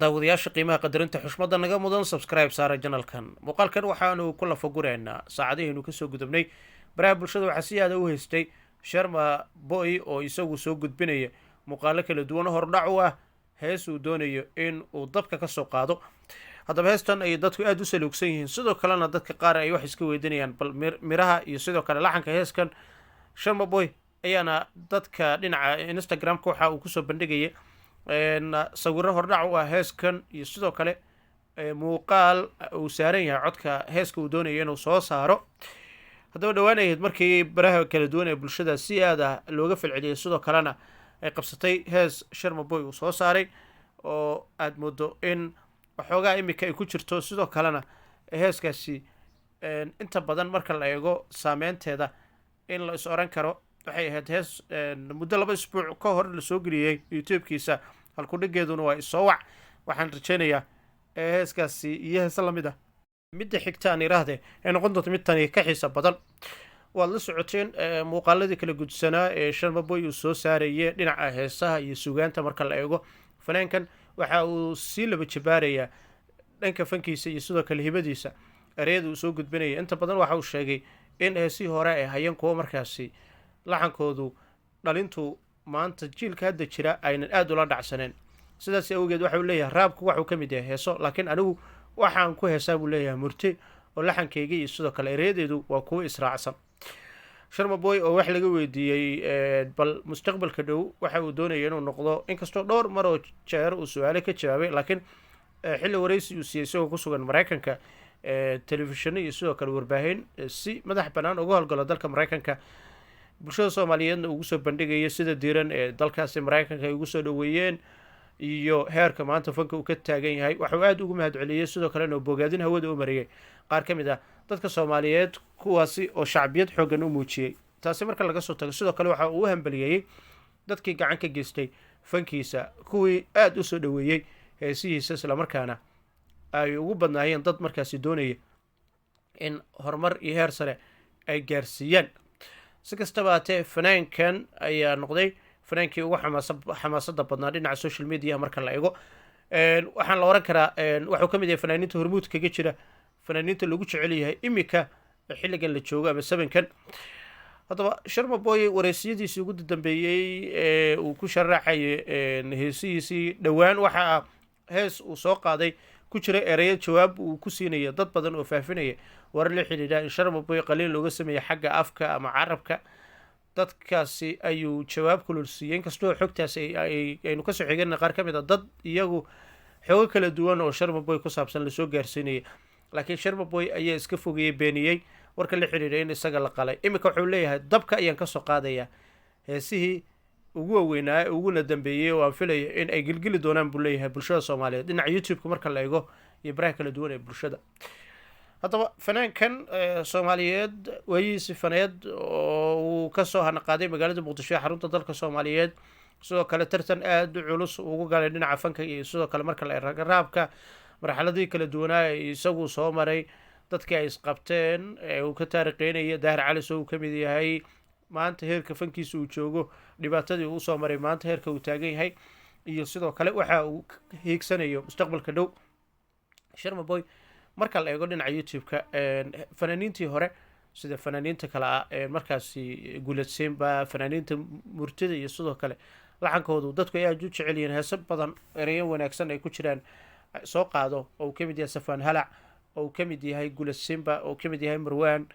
Daawadayaasha qiimaha, qadarinta, xushmadda naga mudan, subscribe saara channelkan. Muuqaalkan waxaanu ku lafaguraynaa saacadihaynu kasoo gudubnay. Baraha bulshada waxaa si aada u haystay Sharma Boy oo isagu soo gudbinaya muuqaalo kala duwan, hordhac u ah hees uu doonayo in uu dabka kasoo qaado. Haddaba heestan ay dadku aada u saluugsan yihiin, sidoo kalena dadka qaar ay wax iska weydiinayaan bal miraha iyo sidoo kale laxanka heeskan. Sharma Boy ayaana dadka dhinaca Instagram-ka waxa uu kusoo bandhigaya sawiro hordhac u ah heeskan iyo sidoo kale muuqaal uu saaran yahay codka heeska uu doonayo inuu soo saaro. Haddaba dhowaan ahayd markii baraha kala duwan ee bulshada si aad ah looga falceliyay, sidoo kalena ay qabsatay hees Sharma Boy uu soo saaray oo aada moodo in waxoogaa imika ay ku jirto. Sidoo kalena heeskaasi inta badan marka la eego saameynteeda in la is oran karo waxay ahayd hees muddo 2 isbuuc ka hor lasoo geliyey YouTube-kiisa, halkudhigeeduna waa "Isoo wac". Waxaan rajeynayaa heeskaasi iyo heese lamid ah midda xigta aan iraahde ay noqon doonto mid tani ka xiisa badan. Waad la socoteen muuqaaladii kala gudsanaa ee Sharma Boy uu soo saarayay dhinaca heesaha iyo sugaanta. Marka la eego fanaankan, waxa uu sii laba jabaarayaa dhanka fankiisa iyo sidoo kale hibadiisa ereyada uu soo gudbinaya. Inta badan waxa uu sheegay in heesihii hore ay hayeen kuwo markaasi laxankoodu dhalintu maanta jiilka hadda jira aynan aada ula dhacsaneen. Sidaas awgeed waxa uu leeyahay rap-ku waxuu ka mid yahay heeso, laakiin anigu waxaan ku heesaa, buu leeyahay, murti oo laxankayga iyo sidoo kale ereyadeedu waa kuwo israacsan. Sharma Boy oo wax laga weydiiyey bal mustaqbalka dhow waxa uu doonaya inuu noqdo, inkastoo dhowr maroo jeer uu su-aale ka jawaabay, laakiin xilli wareysi uu siiyey isagoo kusugan Maraykanka telefishino iyo sidoo kale warbaahin si madax bannaan uga howlgalo dalka Maraykanka, bulshada Soomaaliyeedna ugu soo bandhigaya sida diiran ee dalkaasi Maraykanka ay ugu soo dhoweeyeen iyo heerka maanta fanka uu ka taagan yahay, waxauu aada ugu mahad celiyey, sidoo kalena bogaadin hawada u mariyey qaar ka mid ah dadka Soomaaliyeed, kuwaasi oo shacbiyad xooggan u muujiyey. Taasi marka laga soo tago, sidoo kale waxa uu u hambaliyeeyey dadkii gacan ka geystay fankiisa, kuwii aada u soo dhoweeyey heesihiisa, islamarkaana ay ugu badnaayeen dad markaasi doonaya in horumar iyo heer sare ay gaarsiiyaan. Si kastaba haatee, fanaankan ayaa noqday fanaankii ugu xamaasadda badnaa dhinaca social media marka la eego. Waxaan la oran karaa waxuu ka mid yahay fanaaniinta hormuud kaga jira fanaaniinta lagu jecel yahay imika xilligan la joogo ama sabankan. Haddaba Sharma Boy wareysiyadiisii ugu dambeeyey ee uu ku sharaxayay heesihiisii dhowaan, waxaa hees uu soo qaaday ku jira ereyo jawaab uu ku siinaya dad badan oo faafinaya warar la xidhiidha in Sharma Boy qaliin looga sameeyey xagga afka ama carabka. Dadkaasi ayuu jawaab kulul siiyey, inkastoo xogtaas aynu kasoo xigana qaar ka mid a dad iyagu xogo kala duwan oo Sharma Boy ku saabsan lasoo gaarsiinayay. Laakiin Sharma Boy ayaa iska fogeeyey, beeniyey warka la xidhiidha in isaga la qalay. Iminka wuxuu leeyahay dabka ayaan kasoo qaadayaa heesihii ugu waaweynaa uguna dambeeyey oo aan filaya in ay gilgili doonaan, buu leeyahay, bulshada Soomaaliyeed dhinaca YouTube-ka marka la eego iyo baraha kala duwan ee bulshada. Haddaba fanaankan Soomaaliyeed waayihiisi faneed oo uu kasoo hanaqaaday magaalada Muqdisho ee xarunta dalka Soomaaliyeed, sidoo kale tartan aada u culus ugu galay dhinaca fanka iyo sidoo kale marka la eego rap-ka, marxaladihii kala duwanaa ee isagu soo maray, dadkii ay isqabteen ee uu ka taariqeynaya, Daahir Cali uu ka mid yahay, maanta heerka fankiisa uu joogo, dhibaatadii uu usoo maray, maanta heerka uu taagan yahay iyo sidoo kale waxa uu hiigsanayo mustaqbalka dhow. Sharma Boy marka la eego dhinaca YouTube-ka, fanaaniintii hore sida fanaaniinta kale ah markaasi Guuladsiinba, fanaaniinta murtida iyo sidoo kale laxankoodu dadku ay aada u jecel yihiin, heeso badan ereyo wanaagsan ay ku jiraan soo qaado, oo uu ka mid yahay Safaan Halac, oo uu ka mid yahay Guuladsiinba, oo uu ka mid yahay Marwaan,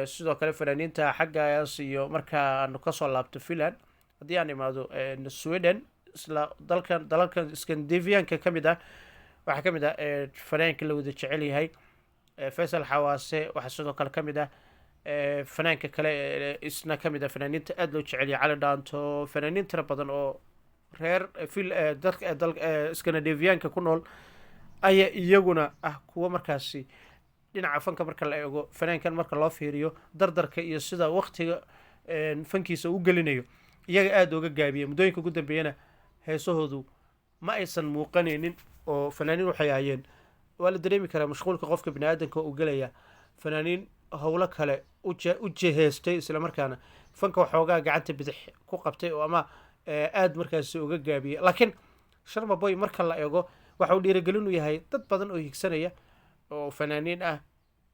sidoo kale fanaaniinta xaggaas iyo marka aanu kasoo laabto Finland, haddii aan imaado Sweden, isla dalkan dalalkan Scandinavianka ka mid ah, waxaa ka mid ah fanaanka la wada jecel yahay Faysal Xawaase. Waxaa sidoo kale ka mid ah fanaanka kale isna ka mid ah fanaaniinta aada loo jecel yahay, Cali Dhaanto. Fanaaniin tira badan oo reer dadka Scandinavianka ku nool ayaa iyaguna ah kuwo markaasi dhinaca fanka marka la eego fanaankan marka loo fiiriyo dardarka iyo sida waktiga fankiisa u gelinayo iyaga aada uga gaabiya. Muddooyinka ugu dambeeyana heesahoodu ma aysan muuqanaynin oo fanaaniin waxay ahayeen waa la dareemi karaa mashquulka qofka bini aadamka uu gelaya, fanaaniin howlo kale u jeheystay, islamarkaana fanka waxoogaa gacanta bidix ku qabtay oo ama aada markaasi uga gaabiyey. Laakiin Sharma Boy marka la eego Waxa uu dhiirigelin u yahay dad badan oo higsanaya oo fanaaniin ah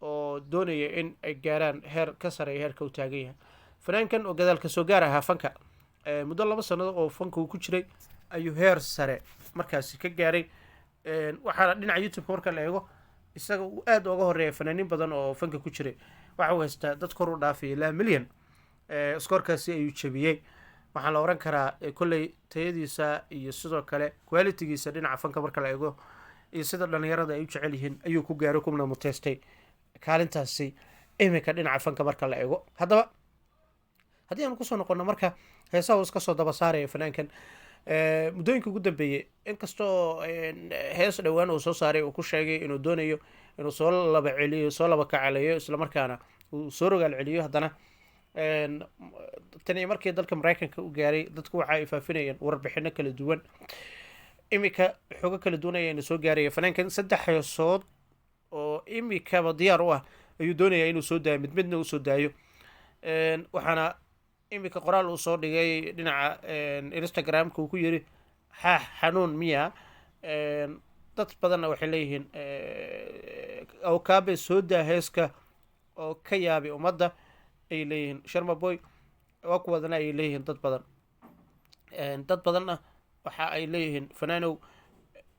oo doonaya in ay gaaraan heer ka sareeya heerka uu taagan yahay. Fanaankan oo gadaal kasoo gaar ahaa fanka, muddo 2 sanado oo fanka uu ku jiray ayuu heer sare markaasi ka gaaray. Waxaana dhinaca YouTube-ka marka la eego isaga uu aada uga horeeya fanaaniin badan oo fanka ku jiray. Waxa uu haystaa dad kor u dhaafaya ilaa milyan, scoorkaasi ayuu jebiyey. Waxaa la oran karaa kolley tayadiisa iyo sidoo kale quality-giisa dhinaca fanka marka la eego iyo sida dhalinyarada ay u jecel yihiin ayuu ku gaaray, kuna muteystay kaalintaasi iminka dhinaca fanka marka la eego. Haddaba haddii aanu kusoo noqono marka heesaha uu iska soo daba saaraya fanaankan muddooyinka ugu dambeeyey, inkastoo hees dhowaan uu soo saaray uu ku sheegay inuu doonayo inuu soo laba celiyo, soo laba kacaleeyo, islamarkaana uu soo rogaal celiyo, haddana tan iyo markii dalka Maraykanka u gaaray dadku waxa ay faafinayeen warbixino kala duwan. Iminka xogo kala duwan ayaana soo gaaraya. Fanaankan 3 heesood oo imikaba diyaar u ah ayuu doonayaa inuu soo daayo, mid midna usoo daayo. Waxaana iminka qoraal uu soo dhigay dhinaca Instagram-ka uu ku yiri xaax xanuun miya. Dad badanna waxay leeyihiin Awkaabe soo daa heeska oo ka yaabi ummadda ay leeyihiin. Sharma Boy waa kuwadana ay leeyihiin dad badan. Dad badanna waxa ay leeyihiin fanaanow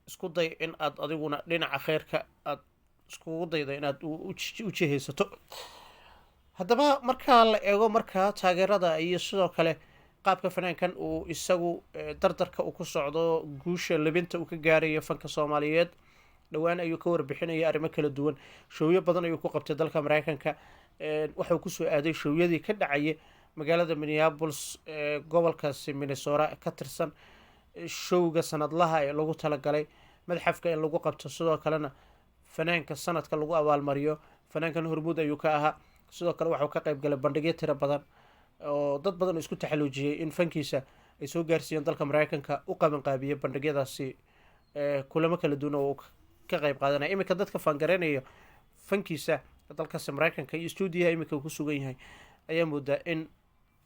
isku day in aad adiguna dhinaca kheyrka aad iskugu daydo inaad u jihaysato. Haddaba markaa la eego markaa taageerada iyo sidoo kale qaabka fanaankan uu isagu dardarka uu ku socdo, guusha libinta uu ka gaarayo fanka Soomaaliyeed, dhowaan ayuu ka warbixinaya arrimo kala duwan. Showyo badan ayuu ku qabtay dalka Maraykanka. Waxuu kusoo aaday showyadii ka dhacaya magaalada Minneapolis ee gobolkaasi Minnesota ka tirsan, showga sanadlaha ee lagu talagalay madxafka in lagu qabto, sidoo kalena fanaanka sanadka lagu abaalmariyo. Fanaankan hormuud ayuu ka ahaa. Sidoo kale waxuu ka qayb galay bandhigyo tiro badan oo dad badan oo isku taxaluujiyey in fankiisa ay soo gaarsiiyeen dalka Maraykanka u qabanqaabiyey bandhigyadaasi, kulamo kala duwan oo uu ka qayb qaadanaya. Iminka dadka faangareynaya fankiisa dalkaasi Maraykanka iyo stuudiyaha iminka uu ku sugan yahay ayaa moodaa in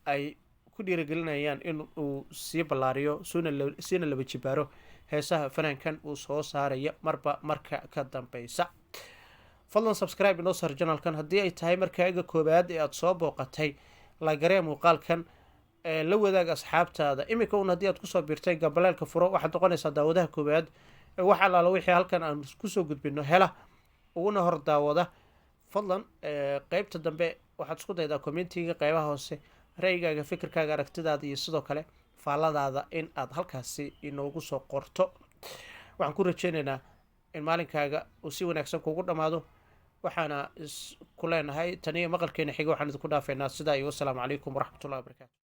ay ku dhiirigelinayaan in uu sii ballaariyo siina laba jibaaro heesaha fanaankan uu soo saaraya marba marka ka dambeysa. Fadlan subscribe inoo sar channelkan haddii ay tahay markaaga koowaad ee aada soo booqatay. Lagaree muuqaalkan, la wadaag asxaabtaada. Iminka un haddii aad kusoo biirtay, gambaleelka furo, waxaad noqonaysaa daawadaha koowaad ee wax allaala wixii halkan aan kusoo gudbino hela uguna hor daawada. Fadlan qeybta dambe waxaad isku daydaa commentiga qeybaha hoose ra'yigaaga, fikirkaaga, aragtidaada iyo sidoo kale faalladaada in aad halkaasi inoogu soo qorto. Waxaan ku rajeynaynaa in maalinkaaga uu si wanaagsan kugu dhammaado. Waxaana ku leenahay taniyo maqalkeena xiga waxaan idinku dhaafeynaa sidaa iyo wasalaamu calaykum waraxmatullahi wabarakatu.